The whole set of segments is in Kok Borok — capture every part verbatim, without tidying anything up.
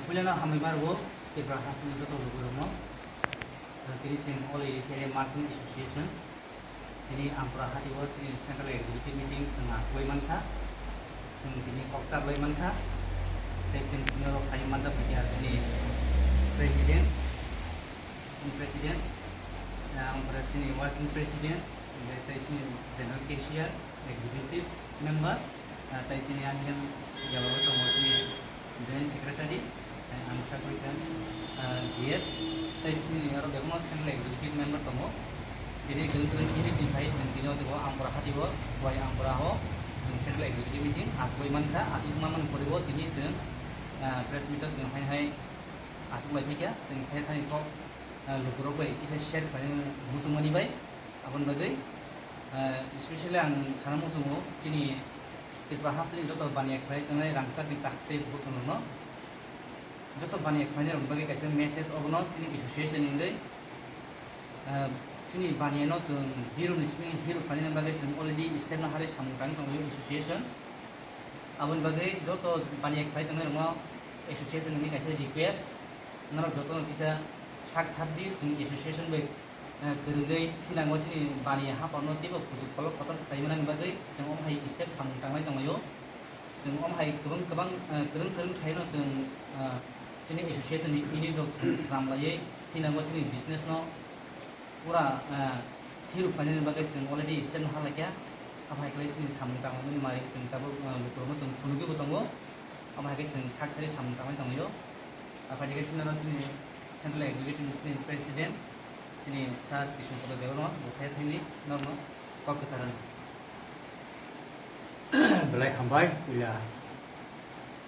Puilano hambai ma rwo Tripura hasteni joto lukurokno. Tini chwng All India Merchant Association, tini Ampura hati o chini Central Executive Meeting chwng asugwi mankha, chwng tini kok chaglai mankha, tei chwng tini oro phai manjak kha chini President, chini President, ah, omo pore chini Working President, tei chini General Cashier, Executive Member, ah, tei chini ani jagao tongo chini Joint Secretary, tei ang sakwi kha, ah, G S, tei chini oro bebakno Central Executive Member tongo. Tini kwrwng kwrwng unit ni phai chwng tini o jaga o Ampura hati o, wai Ampura o chwng Central Executive Meeting asugwi mankha, asugwi manmani pore o tini chwng, ah, press meet o chwng hai hai asuk lai phaikha, chwng khe thani kok, ah, lukurok bai kisa share khlaina muchungmani bai. Aboni bagwi, ah, especially ang sana muchungo chini Tripura hasteni joto baniya khlai tongnai rangchakni taktwi buchungrokno, joto baniya khlainai rokni bagwi kaisa message obono chini association ni wngwi, ah, chini baniyano chwng zero ni simi hero khlainani bagwi chwng already step no harwi samung tangwi tongo association. Aboni bagwi joto baniya khlai tongnai rokno association ni kaisa request, norok jotono kisa sak thar di, chwng association bai, eh, kwrwngwi thinango chini baniya haphano teibo kuchuk kolok kotor khlai manani bagwi chwng omo hai step samung tanglai tonglaio. Chwng omo hai kwbang kwbang, eh, kwrwng kwrwng khlaino chwng, eh, chini association ni unit rok chwng slam laiwi thinango chini business no pura, ah, thiruk phainani bagwi chwng already step no halaikha. Abo hai khe chini samung tangmani mai chwng tabuk, ah, lukurokno chwng phunugwi bo tongo. Abo hai khe chwng sak thari samung tangwi tonglaio. Abo hai khe chini oro chini Central Executive ni chini President chini Sir Krishna Pado Debbarma bo phai thangni norno kok kwcharani. Belai hambai puila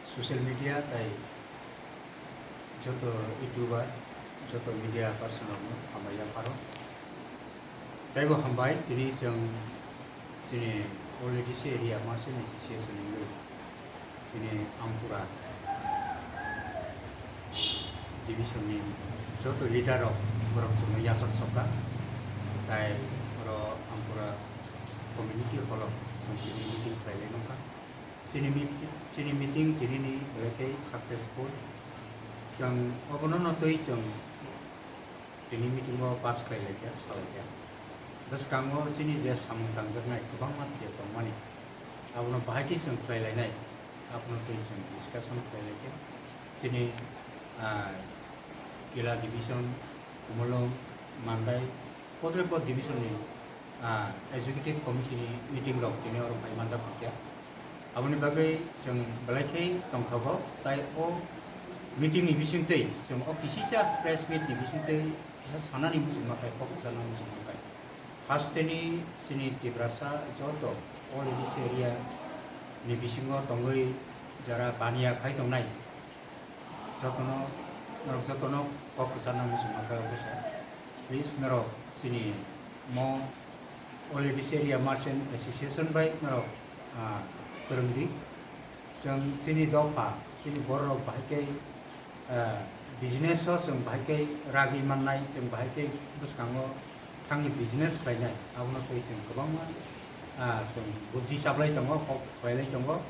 social media tai joto YouTuber, joto media person rokno hambai yapharo. Teibo hambai tini chwng chini All A D C area Merchant Association ni wngwi chini Ampura division ni joto leader rok borok chwngno yachak sokha. Tai oro Ampura community hall o chwng tini meeting khlailai nokha. Chini meet-, chini meeting tini ni belai khe successful. Chwng obono no twi chwng tini meeting o pass khlai laikha, sa laikha. Bwskango chini je samung tangjaknai kwbangma je tongmani, abono bahai khe chwng khlai lainai, abono twi chwng discussion khlai laikha. Chini, ah, Kila division, Kumulwng, Mandai, Kotrepot division ni ah, executive committee ni meeting rok tini oro phai manjak kha. Aboni bagwi chwng belai khe tongthogo, tai o meeting ni bisingtwi chwng o kisisa press meet ni bisingtwi kisa sanani muchungma khai, kok kwchangna muchungma khai. First tini chini Tiprasa joto all this area ni bisingo tongwi jara baniya khai tongnai, jotono, norok jotono kok kwcharna muchungma khe obosa. Please norok chini mo All A D C Area Merchant Association bai norok, ah, kwrwng di. Chwng chini dopha, chini borok rok bahai khe, ah, business o chwng bahai khe ragwi mannai, chwng bahai khe bwskango thangwi business khlainai, abono twi chwng kwbangma, ah, chwng buddhi chaplai tongo, kok khlailai tongo.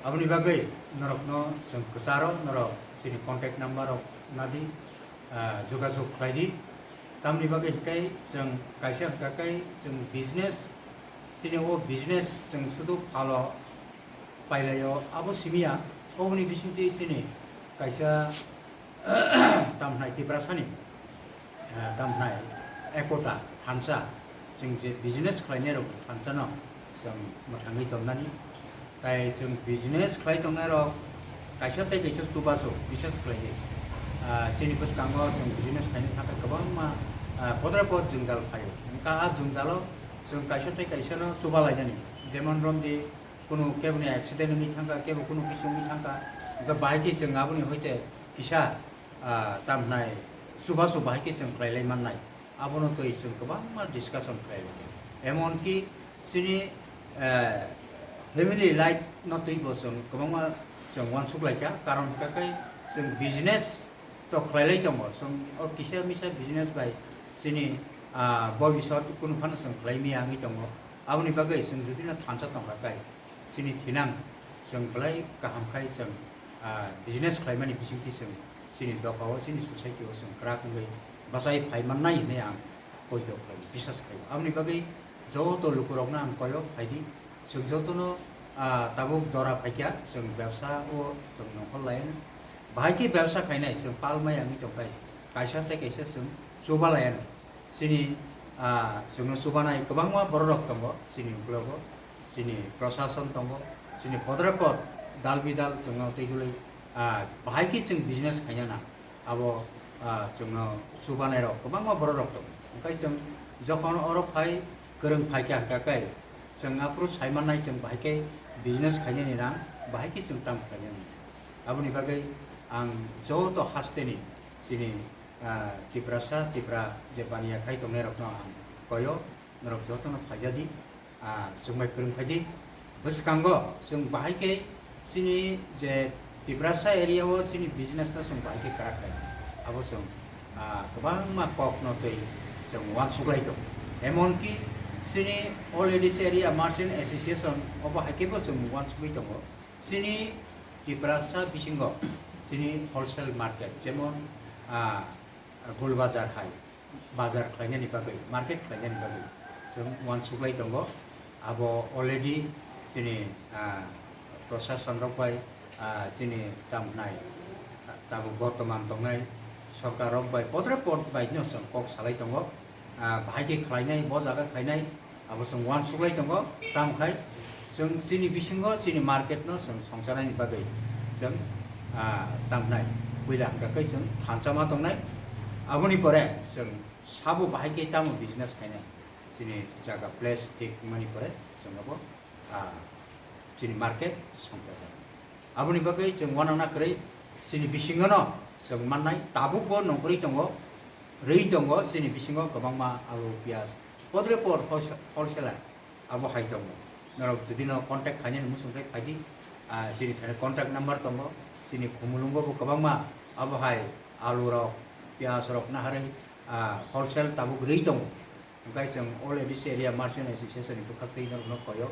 Aboni bagwi norokno chwng kwcharo norok chini contact number rok nadi, ah, jogajog khlai di. Tamni bagwi hwnkhe chwng kaisa hwnkha khe chwng business, chini o business chwng sudu phalo pailaio, abo simiya, oboni bisingtwi chini kaisa tamhnai Tiprasani, eh, tamhnai ekota thansa, chwng je business khlainai rok thansa no chwng mwthangwi tonnani, tai chwng business khlai tongnai rok kaisa tei kaisa chubachu bises khlaiwi. Ah, chini bwskango chwng business khlaina thangkhe kwbangma, ah, podre pod jwngjal phaio. Wngkha a jwngjalo chwng kaisa tei kaisa no chuba lainani, jemon romdi kunu keboni accident wngwi thangkha, kebo kunu kisi wngwi thangkha, wngkha bahai khe chwng aboni hoite kisa, ah, tamhnai chubachu bahai khe chwng khlailai mannai, abono twi chwng kwbangma discussion khlai lai. Emonki chini, eh, family life no twi bo chwng kwbangma chwng uansuk lai kha, karon hwnkha khe chwng business to khlai lai tongo, chwng o kisa misa business bai chini, ah, bobisot kunu phano chwng khlai maya wngwi tongo, aboni bagwi chwng jodi no thansa tongkha khe chini thinang chwng belai kaham khai chwng, business khlaimani bisingtwi chwng chini dophao, chini society-o chwng kwrak wngwi bachai phai mannai hwnwi ang poito khlai, bisas khlaio. Aboni bagwi joto lukurokno ang koyo, phaidi. Chwng jotono, ah, tabuk jora phaikha, chwng bebsa-o chwng nongkhor laianw. Bahai khe bebsa khainai, chwng palmai wngwi tongkhai, kaisa tei kaisa chwng chuba laianw. Chini, ah, chwngno chubanai kwbangma bororok tongo, chini uklogo, chini prosason tongo, chini podre pod dal bidal chwngno tei gulwi, ah, bahai khe chwng business khaina na, abo, ah, chwngno chubanairok kwbangma bororok tongo. Hwnkhe chwng jokhon oro phai, kwrwng phaikha hwnkha khe, chwng aphuru saimannai chwng bahai khe business khainani rang, bahai khe chwng tam khainani. Aboni bagwi ang joto hasteni chini, ah, Tiprasa, Tipra je baniya khai tongnairokno ang koyo, norok jotono phaijadi, ah, chwng bai kwrwng phaidi. Bwskango chwng bahai khe chini je Tiprasa area-o chini business-no chwng bahai khe kwrak khlai. Abo chwng, ah, kwbangma kokno twi chwng uansuklai tongo. Emonki chini All A D C Area Merchant Association obo hai khe bo chwng uansugwi tongo. Chini Tiprasa bisingo chini wholesale market, jemon, ah, Gul Bazar hai, bazar khlainani bagwi, market khlainani bagwi chwng uansuklai tongo. Abo already chini, ah, prosason rok bai, ah, chini tamo hwnai, ah, tabuk bortoman tongnai sorkar rok bai podre pod bai no chwng kok salai tongo. Ah, bahai khe khlainai, bo jaga khlainai, abo chwng uansuklai tongo, tamo khai chwng chini bisingo chini market no chwng songcharnani bagwi chwng, ah, tamo nai puila hwnkha khe chwng thansa ma tongnai. Aboni pore chwng sabo bahai khe tamo business khainai, chini jaga place thik wngmani pore chwng abo, ah, chini market songchajak. Aboni bagwi chwng uanangna kwrwi chini bisingono chwng mannai, tabukbo nongkhorwi tongo, rwi tongo, chini bisingo kwbangma alu, piyaj, podre pod wholesale abo hai tongo. Norok jodi no contact khainani muchung khe phaidi, ah, chini thani contact number tongo, chini Khumulwngo bo kwbangma abo hai alu rok, piyaj rok naharwi, ah, wholesale tabuk rwi tongo. Hwnkhe chwng All A D C Area Merchant Association ni bwkhaktwi norokno koyo,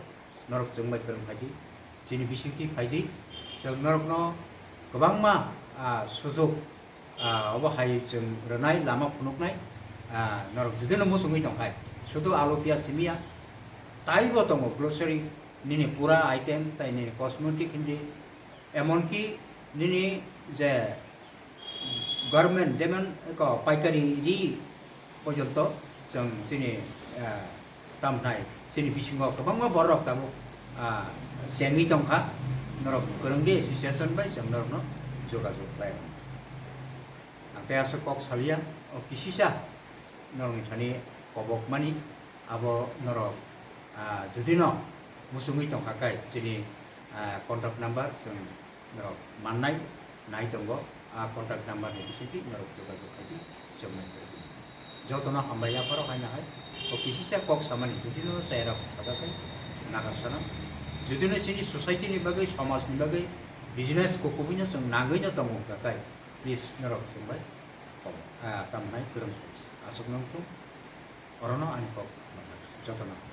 norok chwng bai kwrwng phaidi, chini bisingtwi phaidi, chwng norokno kwbangma, ah, sujok, ah, obo hai chwng rwnai, lama phunuknai, ah, norok judino muchungwi tongkhai, sudu alu piyaj simiya, taibo tongo grocery, nini pura item, tai nini cosmetic hindi, emonki nini je garment, jemon eko paikari ri porjonto chwng chini, ah, tamnai chini bisingo kwbangma borok tabuk, ah, chengwi tongkha, norok kwrwngdi association bai chwng norokno jogajog khlai. Ang tei aswk kok salia, o kisisa norokni thani kobokmani, abo norok, ah, judino muchungwi tongkha khe chini, ah, contact number chwng norok mannai, nai tongo, a contact number ni bisingtwi norok jogajog khaidi chwngmani bagwi. Jotono hambai yapharo haino hai, o kisisa kok samani judino chairok khajakhe nagasano, judino chini society ni bagwi, somaj ni bagwi, business kukubuino chwng nangwino tongo hwnkha khe, please norok chwngbai, ah, tamnai kwrwng aswk nongthung, orono ani kok jotono.